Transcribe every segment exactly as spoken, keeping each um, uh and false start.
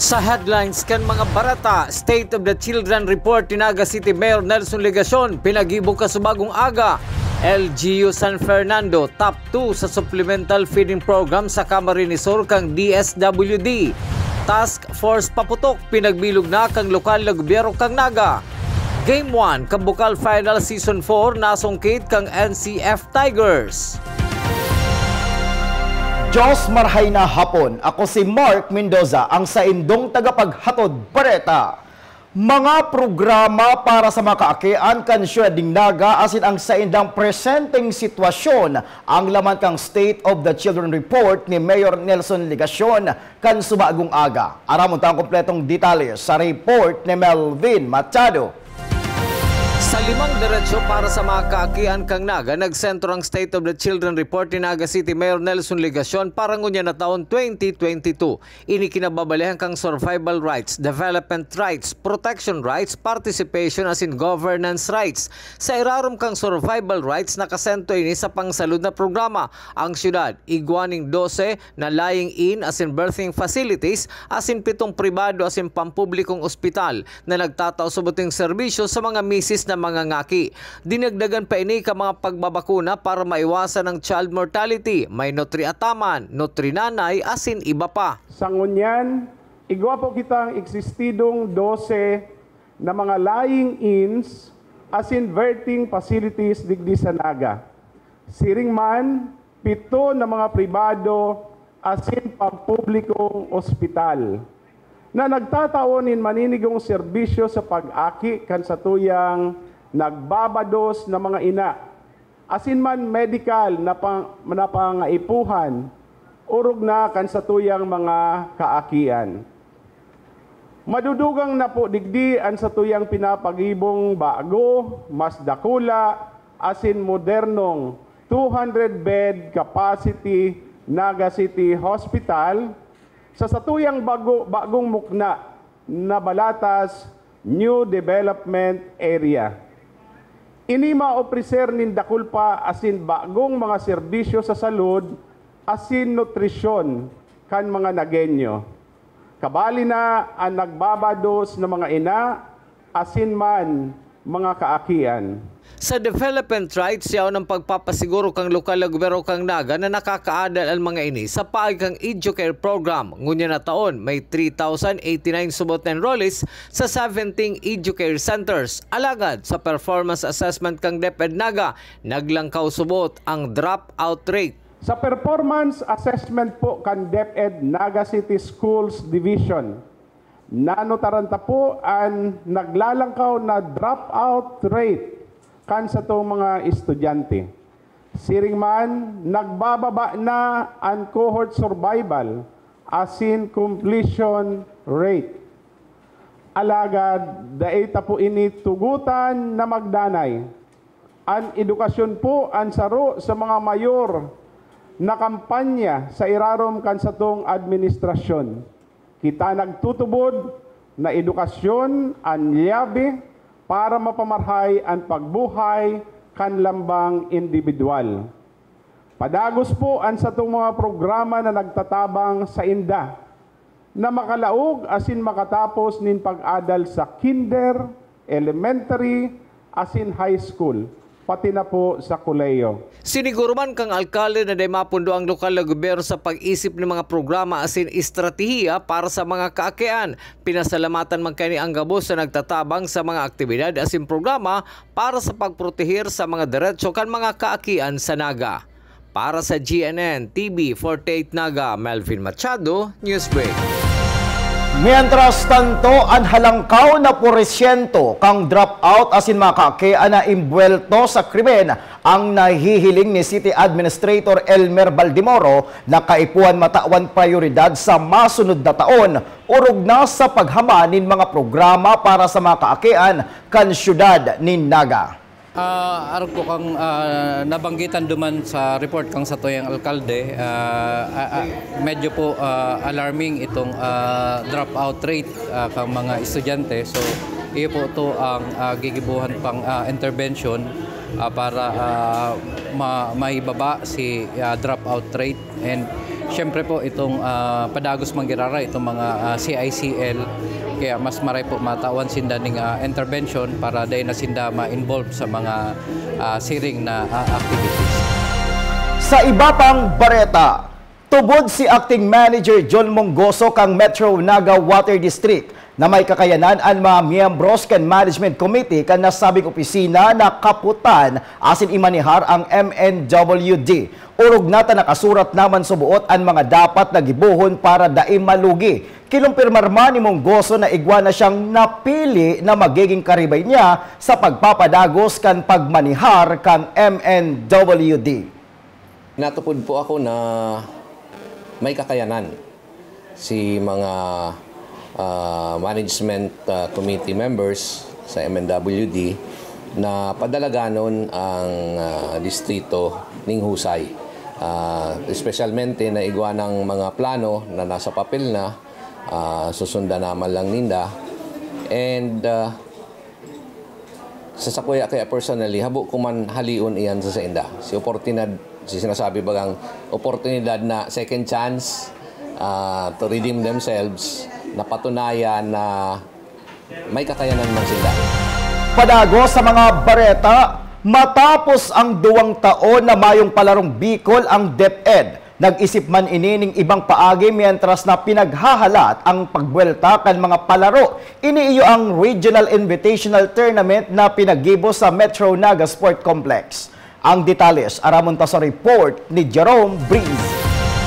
Sa headlines kan mga bareta, State of the Children Report ni Naga City Mayor Nelson Legacion, pinagibo kan subagong aga. L G U San Fernando, top two sa Supplemental Feeding Program sa Camarines Sur kan D S W D. Task Force paputok, pinagbilog na kan lokal na gobyerno kan Naga. Game one kan Bukal Final Season four nasungkit kan N C F Tigers. Diyos marhay na hapon. Ako si Mark Mendoza, ang saindong tagapaghatod bareta. Mga programa para sa mga kaakian kan siyudad nin Naga asin ang saindang presenteng sitwasyon, ang laman kan State of the Children Report ni Mayor Nelson Legacion kan subagong aga. Aramon ta ang kompletong detalye sa report ni Melvin Machado. Sa limang diretsyo para sa mga kaakian kan Naga, nagsentro ang State of the Children Report ni Naga City Mayor Nelson Legacion para ngunyan na taon twenty twenty-two. Ini kinababalehan kan survival rights, development rights, protection rights, participation asin governance rights. Sa irarom kan survival rights, nakasentro ini sa pangsalud na programa. Ang siyudad, igwa nin dose na lying-in asin birthing facilities asin pitong pribado asin pampublikong ospital na nagtatao subot nin serbisyo sa mga misis na mga ngaki. Dinagdagan pa ini kan mga pagbabakuna para maiwasan ang child mortality, may nutri-ataman, nutri-nanay, asin iba pa. Sa ngunyan, igwa po kitang eksistidong dose na mga lying-ins asin birthing facilities digdi sa Naga. Siring man, pito na mga pribado asin pampublikong ospital na nagtatao nin maninigong serbisyo sa pag-aki kan satuyang nagbabados na mga ina, asin man medikal na pa-, na pangaipuhan, orog na kan satuyang mga kaakian. Madudugang na po digdi an satuyang pinapagibong bago, mas dakula, asin modernong two hundred bed capacity Naga City Hospital sa satuyang bago, bagong mukna na Balatas New Development Area. Ini maopreser nin dakul pa asin bagong mga serbisyo sa salud asin nutrisyon kan mga Nagueño. Kabali na an nagbabados na mga ina asin man mga kaakian. Sa development rights, yaon ang pagpapasiguro kan lokal na gobyerno kan Naga na nakakaadal an mga ini sa paagi kan Educare Program. Ngunyan na taon, may three thousand eighty-nine subot na enrollees sa seventeen Educare Centers. Alagad, sa performance assessment kan DepEd Naga, naglangkaw subot ang dropout rate. Sa performance assessment po kan DepEd Naga City Schools Division, nanotaran ta po an naglalangkaw na dropout rate kan satong mga estudyante. Siring man, nagbababa na an cohort survival asin completion rate. Alagad dai ta po ini tugotan na magdanay. An edukasyon po an saro sa mga mayor na kampanya sa irarom kan satong administrasyon. Kita nagtutubod na edukasyon an yabi para mapamarhay an pagbuhay kan lambang indibidwal. Padagos po an satong mga programa na nagtatabang sainda na makalaog asin makatapos nin pag-adal sa kinder, elementary, asin high school, pati na po sa kolehiyo. Siniguro man kan alkalde na dai mapundo ang lokal na gobyerno sa pag-isip nin mga programa asin estratehiya para sa mga kaakian. Pinasalamatan man kaini an gabos na nagtatabang sa mga aktibidad asin programa para sa pagproteher sa mga deretsyo kan mga kaakian sa Naga. Para sa G N N T V forty-eight Naga, Melvin Machado, Newsbreak. Mientras tanto, an halangkaw na porsyento kan dropout asin mga kaakian na imbuwelto sa krimen ang nahihiling ni City Administrator Elmer Baldemoro na kaipuhan matawan prayoridad sa masunod na taon, orog na sa paghaman nin mga programa para sa mga kaakian kan siyudad nin Naga. Ah, arog ko kang, ah, nabanggitan duman sa report kang satuyang alkalde, ah, ah, ah, medyo po, ah, alarming itong, ah, dropout rate, ah, kang mga estudyante. So, iyo po to ang, ah, gigibuhan pang, ah, intervention, ah, para, ah, ma-, maibaba si, ah, dropout rate. And Siyempre po, itong, ah, padagos manggirara, itong mga, ah, C I C L, kaya mas maray po matawan sinda ning, ah, intervention para dai na sinda ma-involve sa mga, ah, siring na, ah, activities. Sa iba pang bareta, tubod si Acting Manager John Mongoso kan Metro Naga Water District na may kakayanan an mga miyembros kan Management Committee kan nasabing opisina na kaputan asin imanihar ang M N W D. Orog na ta nakasurat naman sa buot an mga dapat na gibohon para dai malugi. Kinumpirmar man ni Mongoso na igwa na siyang napili na magiging karibay niya sa pagpapadagos kan pagmanihar kan M N W D. Natupod po ako na may kakayanan si mga, ah, management, ah, committee members sa M N W D na padalaganon ang, ah, distrito ning husay. Ah, espesyalmente na igwa ng mga plano na nasa papel na, ah, susundan naman lang ninda. And, ah, sa sakuya kaya personally, habo ko man halion iyan sa sainda. Si oportunidad, si sinasabi bagang oportunidad na second chance, ah, to redeem themselves, napatunayan na may kakayanan man sila. Padagos sa mga bareta, matapos ang duwang taon na mayong palarong Bicol ang DepEd, nag-isip man ini ning ibang paagi mientras na pinaghahalat ang pagbuwelta kan mga palaro. Ini iyo ang Regional Invitational Tournament na pinaggibo sa Metro Naga Sport Complex. Ang detalles, aramon ta sa report ni Jerome Breeze.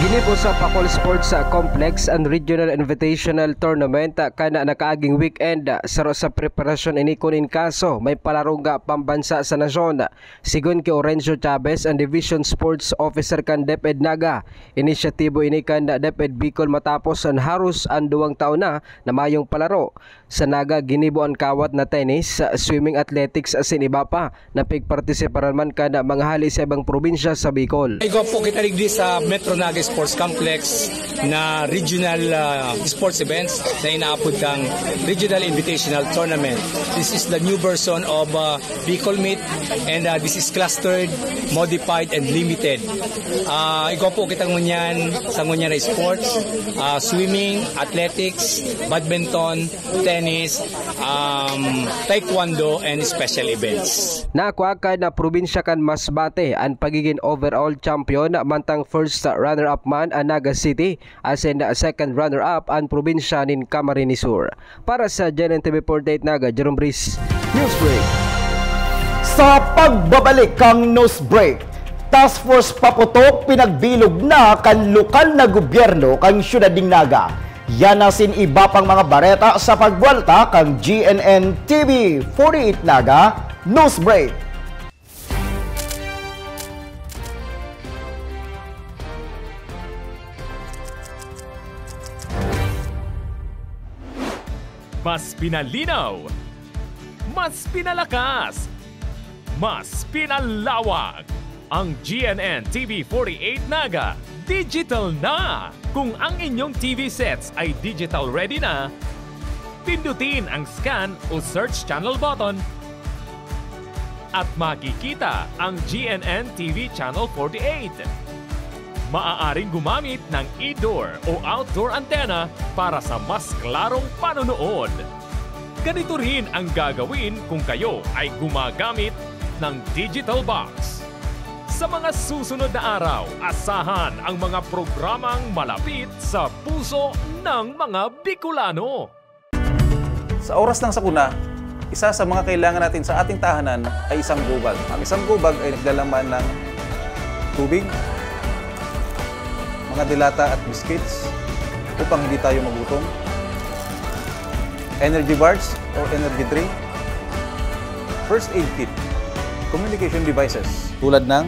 Ginibo sa Pacol Sports Complex an Regional Invitational Tournament kan nakaaging weekend. Saro sa preparasyon ini kun in kaso may palarong pambansa sa nasyon. Sigon ki Orencio Chavez, an Division Sports Officer kan DepEd Naga, inisyatibo ini kan DepEd Bicol matapos an haros an duwang taon na na mayong palaro. Sa Naga, ginibo an kawat na tennis, swimming, athletics asin iba pa na pigpartisiparan man kan mga hali sa ibang probinsya sa Bicol. Igwa po kita digdi sa Metro Naga Sports Complex na regional, ah, sports events na inaapod kang Regional Invitational Tournament. This is the new version of, ah, Bicol Meet, and, ah, this is clustered, modified, and limited. Ah, igwa po kita ngunyan sa ngunyan na sports, ah, swimming, athletics, badminton, tennis, um, taekwondo, and special events. Nakua kan probinsya kan Masbate an pagigin overall champion, mantang first runner-up man an Naga City, asin second runner-up an probinsya nin Camarines Sur. Para sa G N N T V forty-eight Naga, Jerome Breeze, Newsbreak. Sa pagbabalik kan Newsbreak, Task Force Paputok pinagbilog na kan lokal na gobyerno kan siyudad nin Naga. Yan asin iba pang mga bareta sa pagbuwelta kan G N N T V forty-eight Naga Newsbreak. Mas pinalinaw, mas pinalakas, mas pinalawak. Ang G N N T V forty-eight Naga digital na! Kung ang inyong T V sets ay digital ready na, pindutin ang scan o search channel button at makikita ang G N N T V Channel forty-eight. Maaaring gumamit ng indoor o outdoor antenna para sa mas klarong panonood. Ganito rin ang gagawin kung kayo ay gumagamit ng digital box. Sa mga susunod na araw, asahan ang mga programang malapit sa puso ng mga Bicolano. Sa oras ng sakuna, isa sa mga kailangan natin sa ating tahanan ay isang gubag. Ang isang gubag ay naglalaman ng tubig, mga delata at biscuits upang hindi tayo magutom, energy bars or energy drink, first aid kit, communication devices tulad ng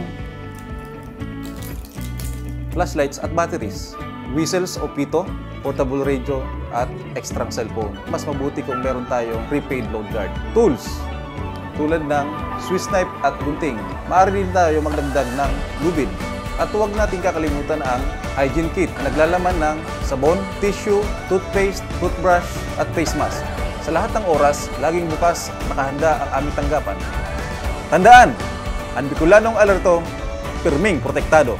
flashlights at batteries, whistles o pito, portable radio, at extrang cellphone. Mas mabuti kung meron tayong prepaid load guard. Tools, tulad ng Swiss knife at gunting. Maaari din tayo magdagdag ng lubid. At huwag nating kakalimutan ang hygiene kit na naglalaman ng sabon, tissue, toothpaste, toothbrush, at face mask. Sa lahat ng oras, laging bukas, nakahanda ang aming tanggapan. Tandaan, ang Bicolanong alerto, pirming protektado.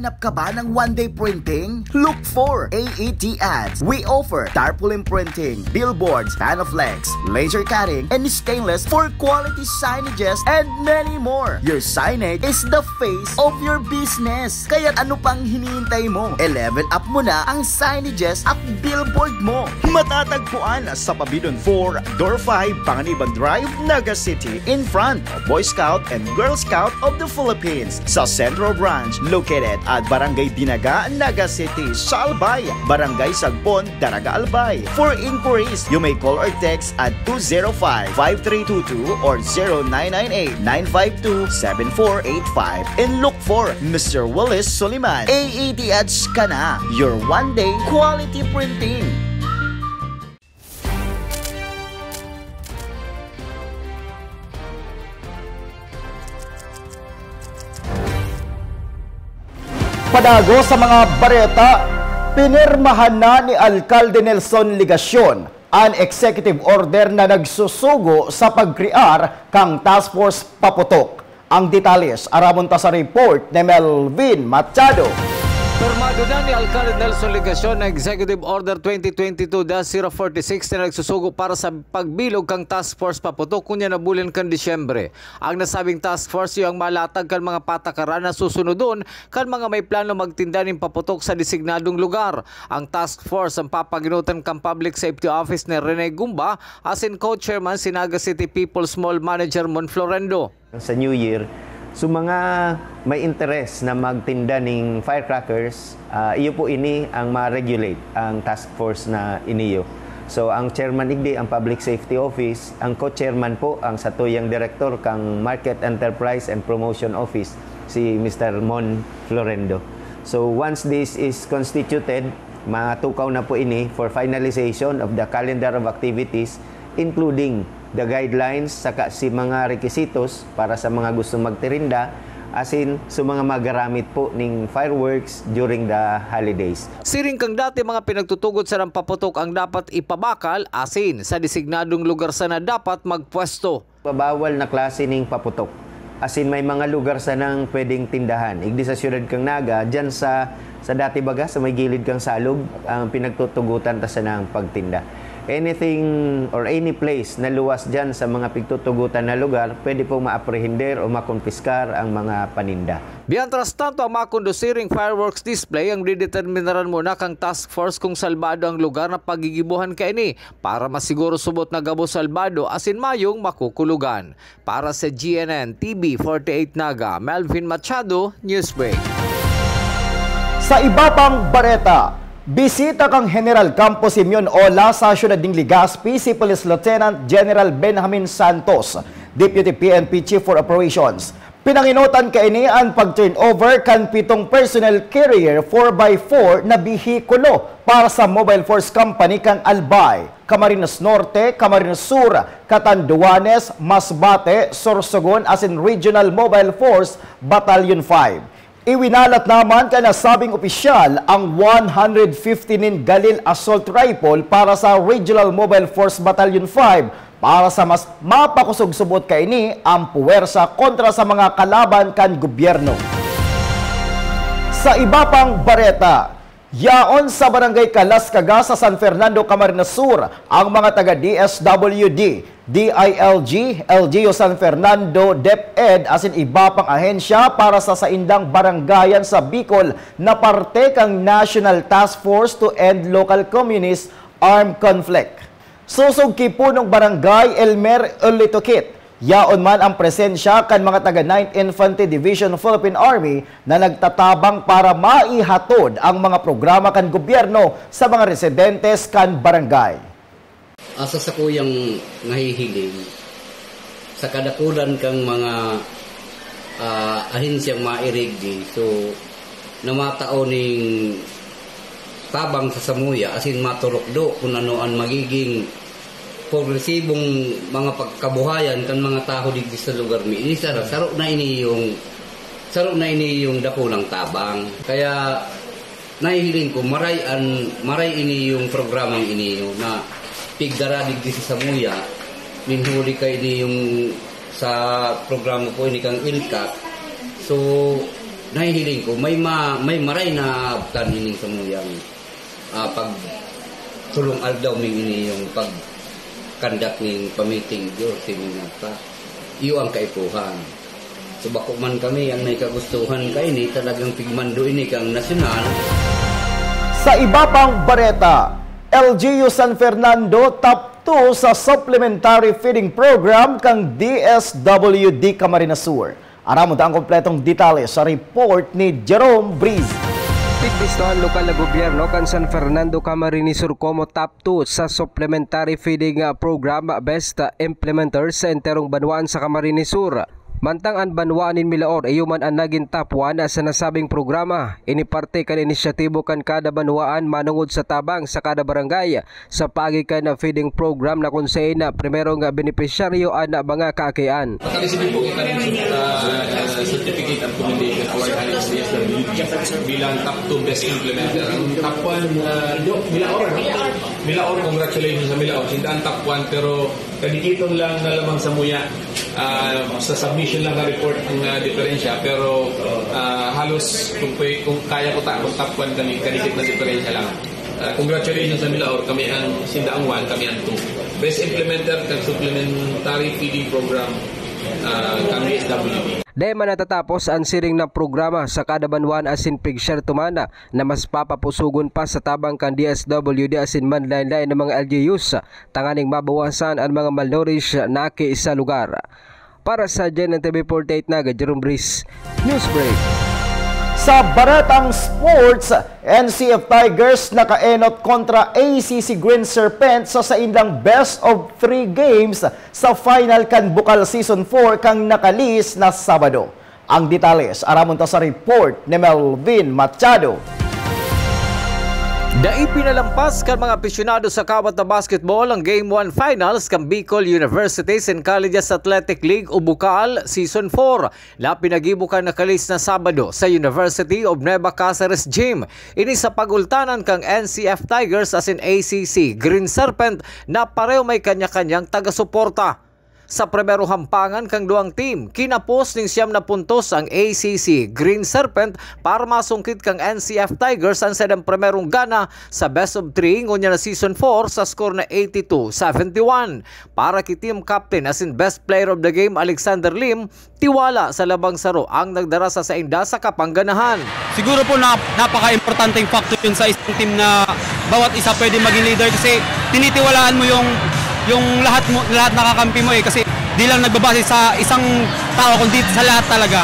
Hanap ka ba ng one-day printing? Look for A E T Ads. We offer tarpaulin printing, billboards, Panaflex, laser cutting, and stainless for quality signages and many more. Your signage is the face of your business. Kaya ano pang hinihintay mo? E-level up mo na ang signages at billboard mo. Matatagpuan sa Pabidon four, Door five, Panganiban Drive, Naga City, in front of Boy Scout and Girl Scout of the Philippines. Sa Central Branch, located at Barangay Dinaga, Naga City, sa Albay, Barangay Sagbon, Daraga, Albay. For inquiries, you may call or text at two zero five, five three two two or zero nine nine eight, nine five two, seven four eight five, and look for Mister Willis Soliman. A E T Ads ka na, your one-day quality printing. Padagos sa mga bareta, pinirmahan na ni Alkalde Nelson Legacion an executive order na nagsusugo sa pagkrear kan Task Force Paputok. Ang detalles, aramon ta sa report ni Melvin Machado. Pirmado na ni Alkalde Nelson Legacion na Executive Order twenty twenty-two dash zero forty-six na nagsusugo para sa pagbilog kan Task Force Paputok ngunyan na bulan kan Disyembre. Ang nasabing task force iyo ang malatag kan mga patakaran na susunodon kan mga may plano magtinda nin paputok sa designadong lugar. Ang task force ang papaginutan kan Public Safety Office ni Rene Gumba asin co-chairman si Naga City People's Mall Manager Mon Florendo. Sa New Year, so mga may interes na magtinda ning firecrackers, ah, iyo po ini ang ma-regulate ang task force na iniyo. So, ang chairman igdi ang Public Safety Office, ang co-chairman po ang satuyang direktor kang Market Enterprise and Promotion Office, si Mister Mon Florendo. So, once this is constituted, matukaw na po ini for finalization of the calendar of activities, including the guidelines saka si mga requisitos para sa mga gusto magtirinda, asin sa mga magaramit po ning fireworks during the holidays. Siring kan dati, mga pinagtutugot sa paputok ang dapat ipabakal, asin sa designadong lugar sana dapat magpwesto. Mabawal na klase ning paputok. Asin may mga lugar sanang pwedeng tindahan. Igdi sa siyudad kang Naga, dyan sa, sa dati baga, sa may gilid kang Salog, ang pinagtutugutan ta sanang pagtinda. Anything or any place na luwas dyan sa mga pigtutugutan na lugar, pwede pong maaprehender o makonpiskar ang mga paninda. Mientras tanto, ang makondusiring fireworks display ang dideterminaran muna kang task force kung salbado ang lugar na pagigibohan kaini para masiguro subot na gabos salbado asin mayong makukulugan. Para sa G N N T V forty-eight Naga, Melvin Machado, Newsbreak. Sa iba pang bareta, bisita kan General Campo Simeon Ola sa siyudad nin Legazpi si Police Lieutenant General Benjamin Santos, Deputy P N P Chief for Operations. Pinangenotan kaini an pag-turnover kan pitong personnel carrier four by four na behikulo para sa Mobile Force Company kan Albay, Camarines Norte, Camarines Sur, Catanduanes, Masbate, Sorsogon asin Regional Mobile Force Battalion five. Iwinalat naman kan nasabing opisyal ang one hundred fifty nin Galil Assault Rifle para sa Regional Mobile Force Battalion five para sa mas mapakosog subot kaini ang puwersa kontra sa mga kalaban kan gobyerno. Sa iba pang bareta, yaon sa Barangay Kalascaga sa San Fernando, Camarines Sur ang mga taga D S W D, D I L G, L G U San Fernando, DepEd asin iba pang ahensya para sa saindang barangayan sa Bicol na parte kan National Task Force to End Local Communist Armed Conflict. Sosog ki Punong Barangay Elmer Ulitokit, yaon man ang presensya kan mga taga Ninth Infantry Division Philippine Army na nagtatabang para maihatod ang mga programa kan gobyerno sa mga residentes kan barangay. Asa sa kuyang nahihiling, sa kadakulan kang mga, ah, ahensyang mairigdi, so, na matao ning tabang sa samuya, asin maturukdo kun ano an magiging progresibong mga pagkabuhayan kan mga tawo digdi sa lugar mi. Ini saro, saro na ini yung, saro na ini yung dakulang tabang. Kaya nahihiling ko, maray an, maray ini yung programang ini na pigdara digdi sa samuya, nin huli ka ini yung sa programa po ini kang ilkat. So, Nahihiling ko, may ma-, may maray na abtan ining samuyang, ah, pag tulong aldaw ning ini yung pag-conduct ning pamiting or seminar pa. Iyo ang kaipuhan. So, bako man kami ang may kagustuhan kaini, talagang pigmando ini kang nasyonal. Sa iba pang bareta, L G U San Fernando top two sa supplementary feeding program kang D S W D Camarines Sur. Aramon ta ang kompletong detalye sa report ni Jerome Breeze. Pigbisto an lokal na gobyerno kan San Fernando Camarines Sur komo top two sa supplementary feeding, ah, program, best, ah, implementer sa enterong banwaan sa Camarines Sur. Mantang an banwaan nin Milaor iyo man an nagin top one sa nasabing programa. Ini parte kan inisyatibo kan kada banwaan manongod sa tabang sa kada barangay sa paagi kan feeding program na kun saen na primerong benepisyaryo an mga kaakian. Makaresibi po kita ng, ah, certificate of commendation for Alex D S W bilang top two best implementer. Ang top one, ah, Milaor, no? Milaor, congratulations sa Milaor. Sinda ang top one, pero kadikiton lang na lamang samuya. Ah, sa submission lang na report ang, ah, diferensya, pero, ah, halos kung, pwe-, kung kaya ko ta, kung top one kami, kadikit na diferensya lang. Ah, congratulations sa Milaor, kami ang sinda ang one, kami ang two. Best implementer kan supplementary feeding program, ah, kan D S W D. Dai man natatapos an siring na programa sa kada banwaan asin pigsyerto man na mas papapusogon pa sa tabang kan D S W D asin manlaen-laen na mga L G Us tanganing mabawasan an mga malnourished na aki sa lugar. Para sa G N N T V forty-eight Naga, Jerome Breeze, Newsbreak. Sa baretang sports, N C F Tigers nakaenot kontra A C C Green Serpent sa saindang best of three games sa final kan Bukal Season four kan nakalis na Sabado. Ang detalye, aramon ta sa report ni Melvin Machado. Dai pinalampas kan mga apisyonado sa kawat na basketball ang Game one Finals kan Bicol University and Colleges Athletic League o Bukal Season four na pinaggibo kan nakalis na Sabado sa University of Nueva Caceres Gym. Ini sa pag-ultanan kan N C F Tigers asin A C C Green Serpent na pareho may kanya-kanyang taga-suporta. Sa primero hampangan kan duwang team, kinapos nin siyam na puntos ang A C C Green Serpent para masungkit kan N C F Tigers an saindang primerong gana sa best of three ngunyan na season four sa score na eighty-two seventy-one. Para ki team captain asin best player of the game Alexander Lim, tiwala sa labang saro ang nagdara sa sainda sa kapangganahan. Siguro po na napaka-importanteng factor yun sa isang team na bawat isa pwede maging leader kasi tinitiwalaan mo yung, yung lahat mo, lahat nakakampi mo eh, kasi di lang nagbabase sa isang tao kundi sa lahat talaga.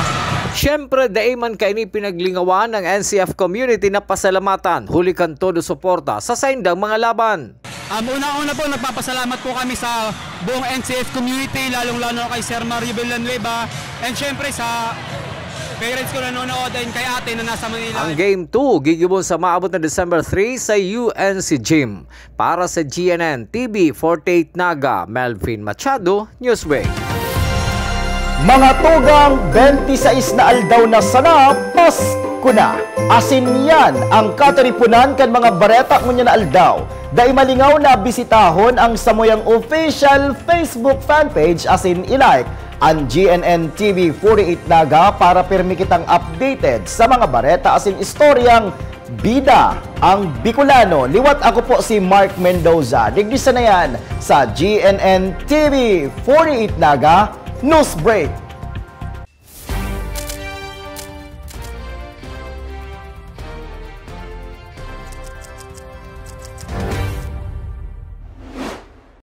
Siyempre, dai man kaini pinaglingawan ang N C F community na pasalamatan huli kan todo suporta sa saindang mga laban. Um, una-una po, nagpapasalamat po kami sa buong N C F community, lalong-lalo na kay Sir Mario Villanueva, and syempre sa parents ko nanonood and kay ate na nasa Manila. Ang Game two gigibon sa maabot na December three sa U N C Gym. Para sa G N N T V forty-eight Naga, Melvin Machado, Newsbreak. Mga tugang, twenty-six na aldaw na sana, Pasko na! Asin yan ang katiriponan kan mga bareta ngunyan na aldaw. Dai malingaw na bisitahon ang samuyang official Facebook fanpage asin i-like an G N N T V forty-eight Naga para pirmi kitang updated sa mga bareta asin istoryang bida ang Bicolano. Liwat ako po si Mark Mendoza. Digdi sana yan sa G N N T V forty-eight Naga Newsbreak.